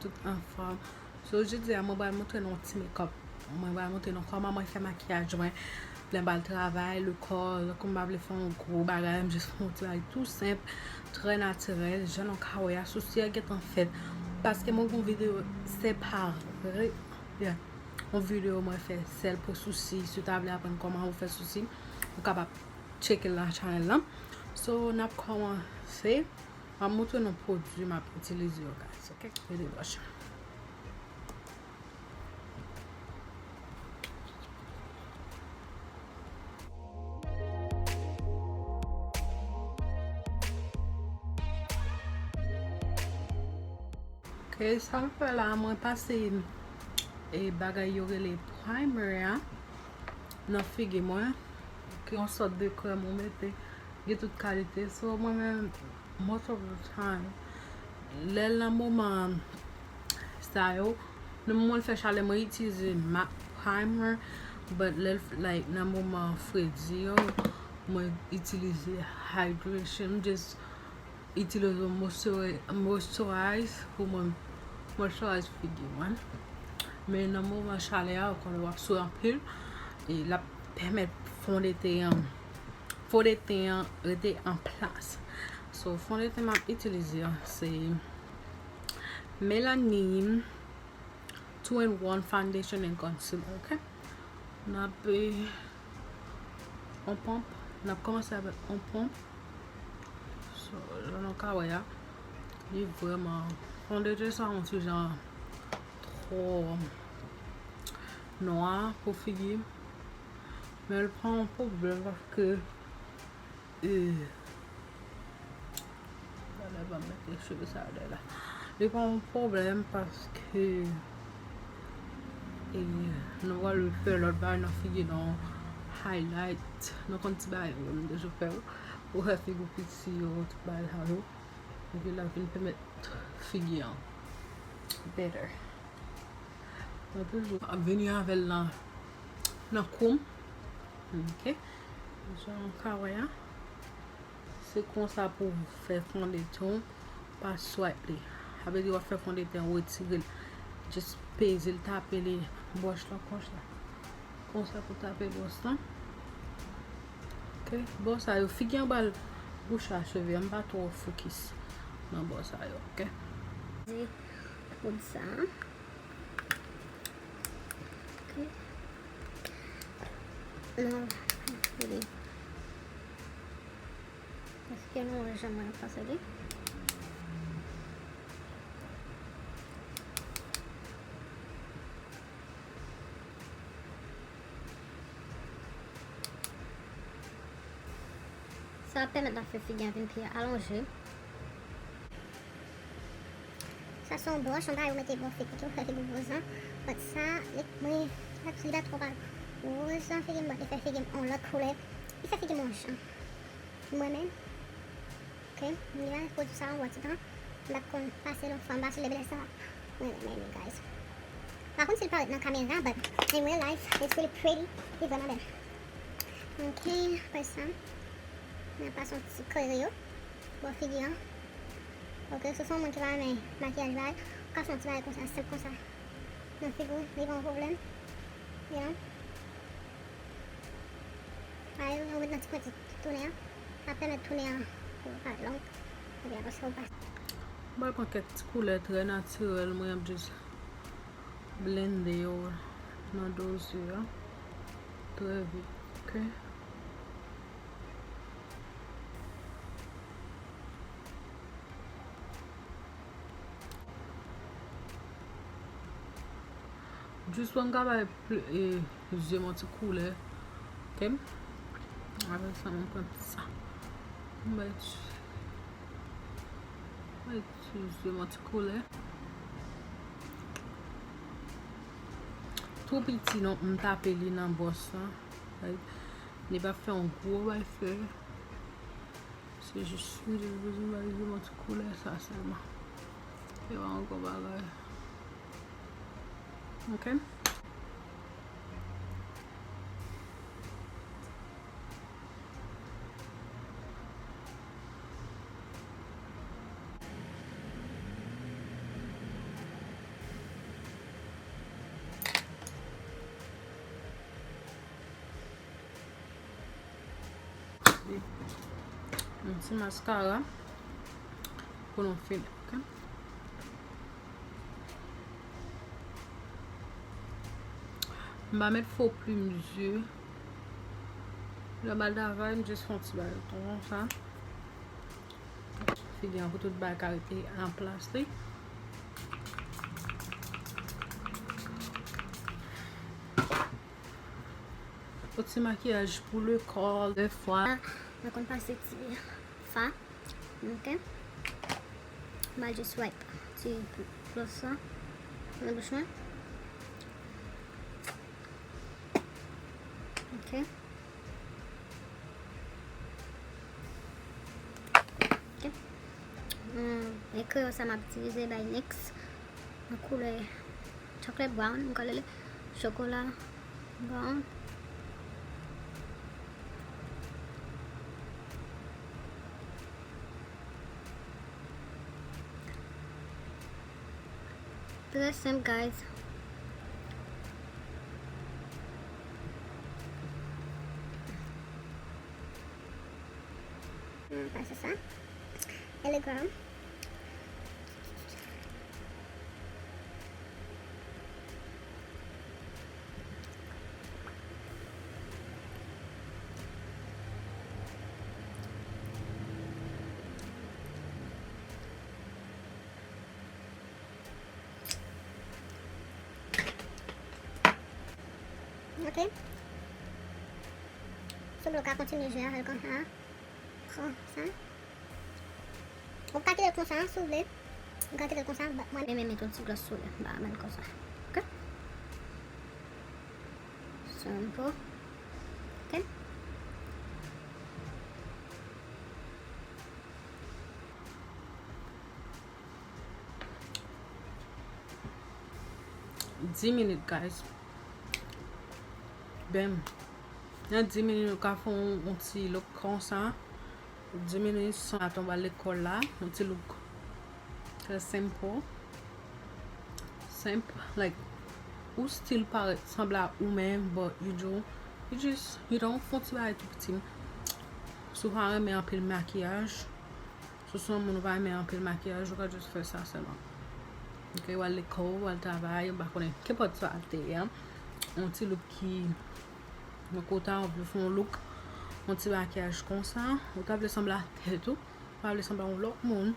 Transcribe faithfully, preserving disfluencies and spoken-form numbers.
Tout anfòm. So, jodi a, mwen pral montre nou yon ti makeup. Mwen pral montre nou kòman mwen fè makiyaj mwen. Lè m al travay, lekòl, kòm m pa vle fè yon gwo bagay, m jis fè yon ti bagay tou senp, trè natirèl, jan nou ka wè a, sousi a gentan fèt. Paske mwen gen yon videyo separe, yeah, yon videyo mwen fè sèl pou sousi. Si w ta vle aprann kòman ou fè sousi, ou kapab tcheke l nan chanèl lan. So, n ap kòmanse. M ap montre nou pwodui m ap itilize yo, guys, ok? Rete branche. Ok, sa m fè la, mwen pase, e, bagay yo rele primer a nan figi mwen, ki yon sòt de krèm ou mete, gen tout kalite. So, mwen menm, most of the time, lè l nan moman sa yo, nan moman l fè chalè, mwen itilize ma-, primer, but lè l, like, nan moman fredi yo, mwen itilize hydration, m just itilize moisturi-, moisturize pou mwen moisturize figi mwen. Men nan moman chalè a, ou konnen w ap swe anpil, e l ap pèmèt fondeten an, fondeten an rete an plas. So, fondeten m ap itilize an, se Melanin two in one Foundation and Concealer, ok? N ap, eh, on ponp. N ap kòmanse avèk on ponp. So, jan nou ka wè a, li vrèman, fondeten sa yon ti jan twò nwa pou figi m. Men l pa yon pwoblèm paske, eh, Talè pa mete cheve sa dèyè la. Li pa yon pwoblèm paske, e, nou pral fè lòt bagay nan figi nou, highlight, nou konn ti bagay yo, m toujou fè yo. Pou fè figi w piti yo, tout bagay sa yo. Epi l ap vin pèmèt figi an better. Mwen toujou ap vini avè l nan, nan kou m. Ok. Jan w ka wè a. Se konsa pou w fè fondeten w, pa swipe li. Sa vle di w ap fè fondeten w, retire l. Just peze l, tape li, bwòch lan konsa. Konsa pou tape bwòch lan. Ok, bò sa yo, figi an pral bouche a cheve, m pa twò fokis nan bò sa yo, ok? Di poud sa. Ok. Non, li. Èske nou wè jan mwen ap pase li? Sa ap pèmèt n ap fè figi an vin pi alonje. Sa se yon bwòch, yon bagay ou mete bò figi tou, fè figi w bwonzan. But sa, li, mwen, li pa twò bwonzan figi m, but li fè figi m yon lòt koulè. Li fè figi m yon jan. M renmen. Ok, m gen pwodui sa yon bon ti tan. M pa t konn pase l yon fwa, m pase l depi lè sa. Mwen renmen li, guys. M pa konn si l parèt nan kamera, but in real life, it's really pretty. Li vrèman bèl. Ok, apre sa, m ap pase yon ti kreyò bò figi an. Ok, si w se yon moun ki pa renmen makiyaj bagay, ou ka fè yon ti bagay konsa, senp konsa. Nan figi w, li pa yon pwoblèm. You know? Bagay yo, ou met nan ti pwenti tounè an. Sa ap pèmèt tounè an pou l pa long. Epi apre sa, ou pase. M pral pran kèk ti koulè trè natirèl, mwen ap just blende yo nan do zye a. Trè vit, ok? Jis pou m ka bay pli, e, zye m yon ti koulè. Ok? Avèk sa, mwen pran ti sa. M bay ti, bay ti zye m yon ti koulè. Tou piti non, m tape li nan bòs la. Like, li pa fè yon gwo bay fè. Se jis, m jis bezwen bay li yon ti koulè sa sèlman. Se pa yon gwo bagay. Ok? Yon ti maskara pou nou fini, ok? M pa met fo plim zye. Lè m al travay, m jis fè yon ti bagay konsa. Figi an pou tout bagay ka rete an plas li. Yon ti makiyaj pou le kò, de fwa. Mwen konn pase ti fa. Ok. M al jis wipe ti gloss la nan bouch mwen. Ok. Ok. Hmm, e kreyon sa m ap itilize by NYX. Nan koulè chocolate brown, m ka rele chokola brown. Trè senp, guys. Hmm, pase sa. Elegant. Ok. Souple w ka kontinye jwe avè l konsa. Konsa. Ou ka kite l konsa, si w vle. Ou ka kite l konsa, mwen menm met yon ti glòs sou li. M pa renmen l konsa. Ok? Simple. Ok? Dis minit, guys. Bam. Nan dis minit, nou ka fè yon, yon ti look konsa. Dis minit, san atann w al lekòl la. Yon ti look trè simple. Senp, like, ou still parèt sanble a ou menm, but you do, you just, you know, fè yon ti bagay tou piti. Si w pa renmen anpil makiyaj, si w se yon moun ou pa renmen anpil makiyaj, ou ka just fè sa sèlman. Ok, w al lekòl, w al travay, m pa konnen, kenpòt sa te ye, yon ti look ki nan kota, ou vle fè yon look, yon ti makiyaj konsa, ou ta vle sanble a tèt ou, ou pa vle sanble a yon lòt moun.